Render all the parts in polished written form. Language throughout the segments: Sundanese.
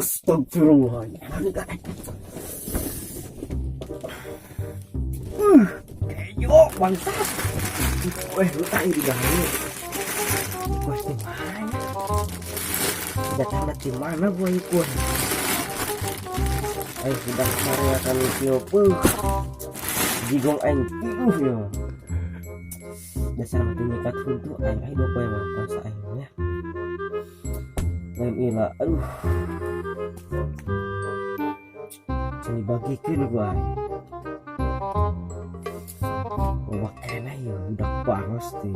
Astagfirullah. Kejo bangsat. Weh, lu tadi di dalam. Bos di mana? Datang di mana gua ikut? Eh, sudah sore kami kieu. Jigong aing piuh ya. Dasar mati nyikat huntu aing aing dua poe mah puasa aing ya. Lain ila, aduh. Can dibagikeun gua aing. Wah, kena ya, udah pasti.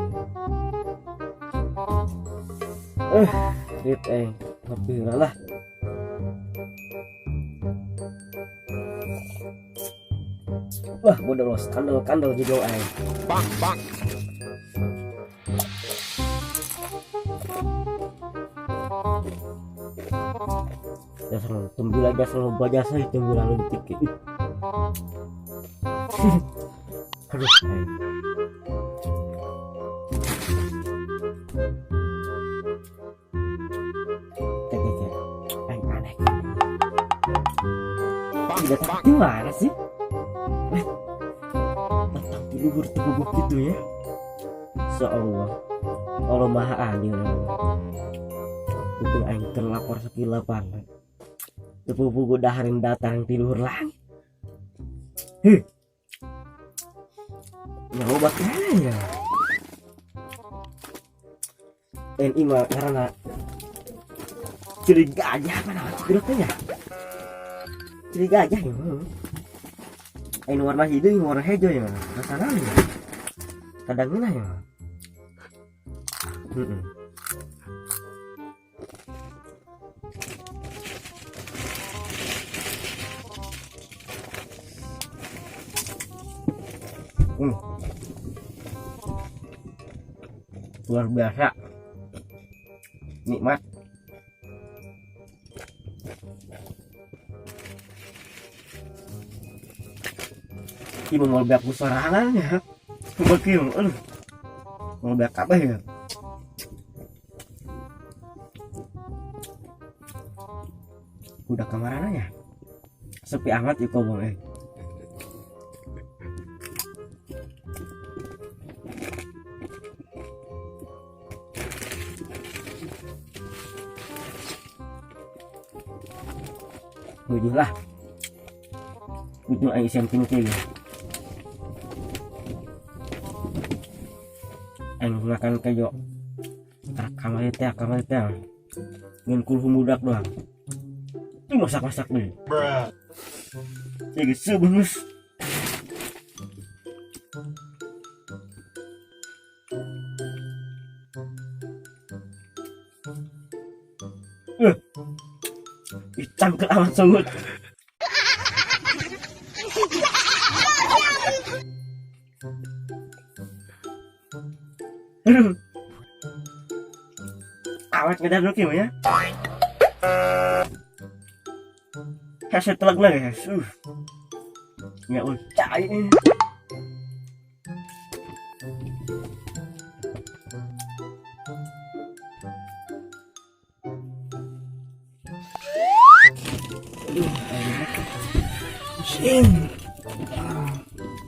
Eh, duit aing, ngopi lah. Wah, bodoh los, kandel-kandel jigong aing. Bang, bang. Dasar lu, tembila jasa lu, jasa itu tembila lentik. Aduh, aing. Cek, cek, cek. Aing aneh. Bang, Tidak bang. gimana sih? Eh, datang di luhur tepuguk gitu ya. Seallah, Allah Maha Adil. Itu aing terlapor sekilapan. Tepuguk daharin datang di luhur langit. Hih. Ya obat ya. NI mah karena curiga aja apa namanya curiga ya. Curiga aja ya. Ini warna hijau, ini warna hijau ya. Masalahnya. Kadang ini ya. Luar biasa. Nikmat. Ibu mau beak sorangan ya. Bekieu, aduh. Mau beak apa ya? Udah kamarana ya? Sepi amat ya kobong eh. Tujuh lah. Itu aing siang tinggi. Aing makan kejo. Kamari teh, kamari teh. Ngan kulhu mudak doang. Itu masak-masak deh. Jadi sebenus. Hitam ke amat sungut. Aduh. Awet ngejar dulu ya. Kasih telak lagi, guys. Nggak usah ini.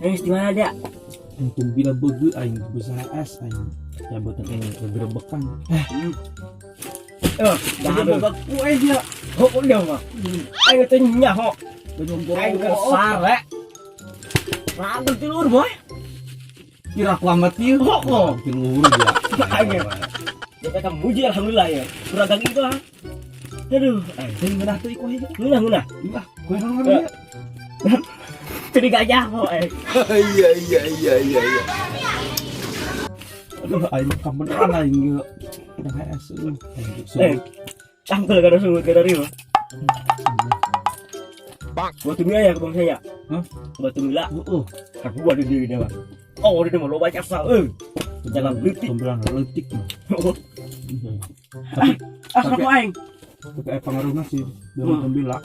Eh, di mana dia? Untung bila bege aing besar es aing. Ya boten aing gerebekan. Eh, dah boga kue dia. Ho, udah mah. Aing teh nyaho. Aing keur sare. Randul tidur, boy. Kira aku amat ieu. Ho, ho. Tiluhur dia. Aing. Ya kita muji alhamdulillah ya. Kurang itu ah. Aduh, aing. Sing ngeunah teu kue ieu. Ngeunah, ngeunah. Lah, kue naon dia? Jadi gajah kok, eh. Iya, iya, iya, iya, iya. Aduh, aing mah beneran aing ieu. Udah es euy. Eh, cangkel kada sungut kada rieu. Bang. Batu mila ya bang saya. Hah? Batu mila. Heeh. Aku buat di diri dia, Bang. Oh, dia mau loba jasa euy. Jangan leutik. Tombelan leutik mah. Ah, Tapi- aku aing. Tapi aya pangaruhna sih dalam tombila.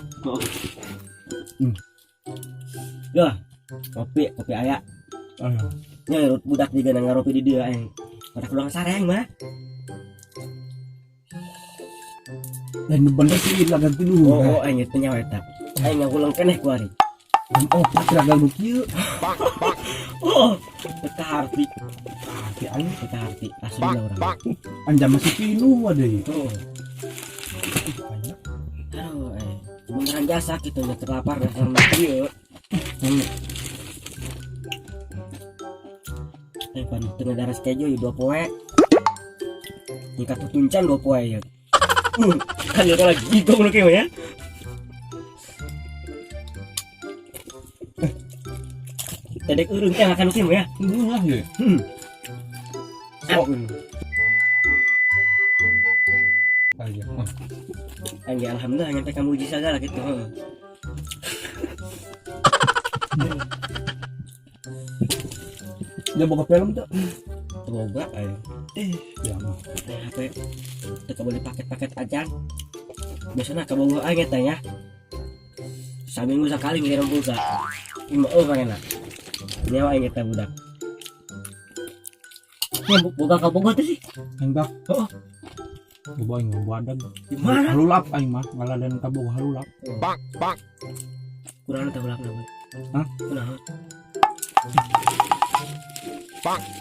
Ya, kopi, kopi aya. Ah. Nya budak juga ngaropi di dia aing. Pada pulang sare aing mah. Lain nu bener sih lagang tilu. Oh, oh aing teh nyawa eta. Aing ngagulang keneh kuari. Jam 4 ragang nu kieu. Oh, teu harti. Harti aing. Teu harti asli urang. Anjam masih pinuh deui. Oh. Banyak. Aduh, beneran jasa gitu nya terlapar dasar mah kieu. Pan tengah darah kejo ya 2 poe. Tingkat tutuncan 2 poe ya. Kan ya lagi gitu nu kieu ya. Tadek urung teh makan kieu ya. Lah ya. Ampun. Aja. Aing alhamdulillah nyampe kamu uji segala gitu. Heeh. Dia boga film tuh. Boga aing. Ya mah. HP teu boleh paket-paket aja. Biasanya kabogoh aing eta nya. Saminggu sekali ngirim pulsa. Ima oh pengen nyawa aing eta budak. Ya, boga kabogoh teh sih. Enggak. Oh. Boga aing mah badag. Di mana? Halulap aing mah ngaladan kabogoh halulap. Kurang teh ulap na. Hah? Kunaon?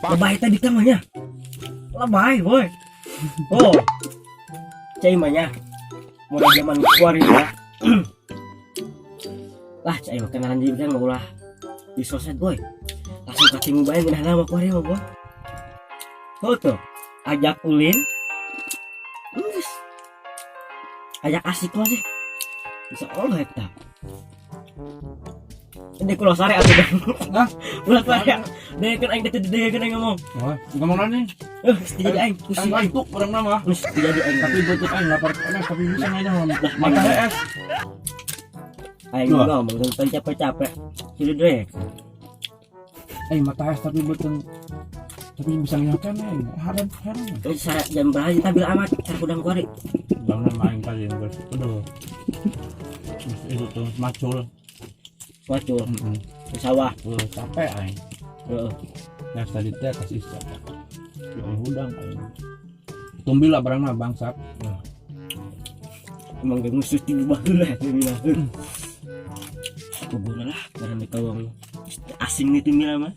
Lebay tadi mah nya. Lebay, boy. Oh. Cai mah nya. Modal zaman kuari ya. Lah, cai mah kenalan juga kan ulah di sosmed, boy. Langsung kasih bae ngeunah nama kuari mah, boy. Oh tuh, ajak ulin. Geus. Ajak asik mah sih. Bisa Allah eta. Ini kulo sare atuh dong. Hah? Ulah sare. Dekeun aing teh dekeun aing ngomong. Oh, ngomong naon nih? Eh, mesti jadi aing pusing aing. Ngantuk urang mah. Mesti jadi aing. Tapi butuh aing lapar keneh tapi bisa ngayah mah. Mata es. Aing Dua. ngomong tentang capek-capek. Jadi deh. Aing mata es tapi betul tapi bisa ngayah keneh. Haran haran. Terus sare jam berapa tabil amat car kudang kuari. Jangan main kali yang guys. Aduh. Itu tuh macul. Macul Heeh. di sawah. Capek aing. Heeh. Nah, tadi teh kasih isya. Ya hudang aing. Tumbil lah barang mah bangsat. Nah. Emang gak musuh di baheula teh bilang. Puguna lah barang di kawang asing nih timila mah.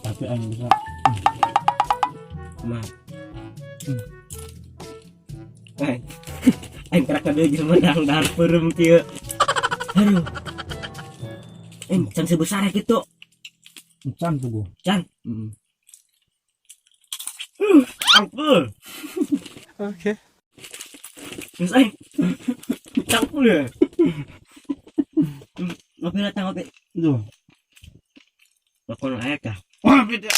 Tapi aing bisa. Mah. Aing kerak deui jelema dang dahar peureum kieu. Aduh. Can sebesar gitu. Can tuh gua. Can. Heeh. Ampun. Oke. Terus aing. Campur ya. Ngopi datang ngopi. Duh. Lakon layak kah? Wah, beda.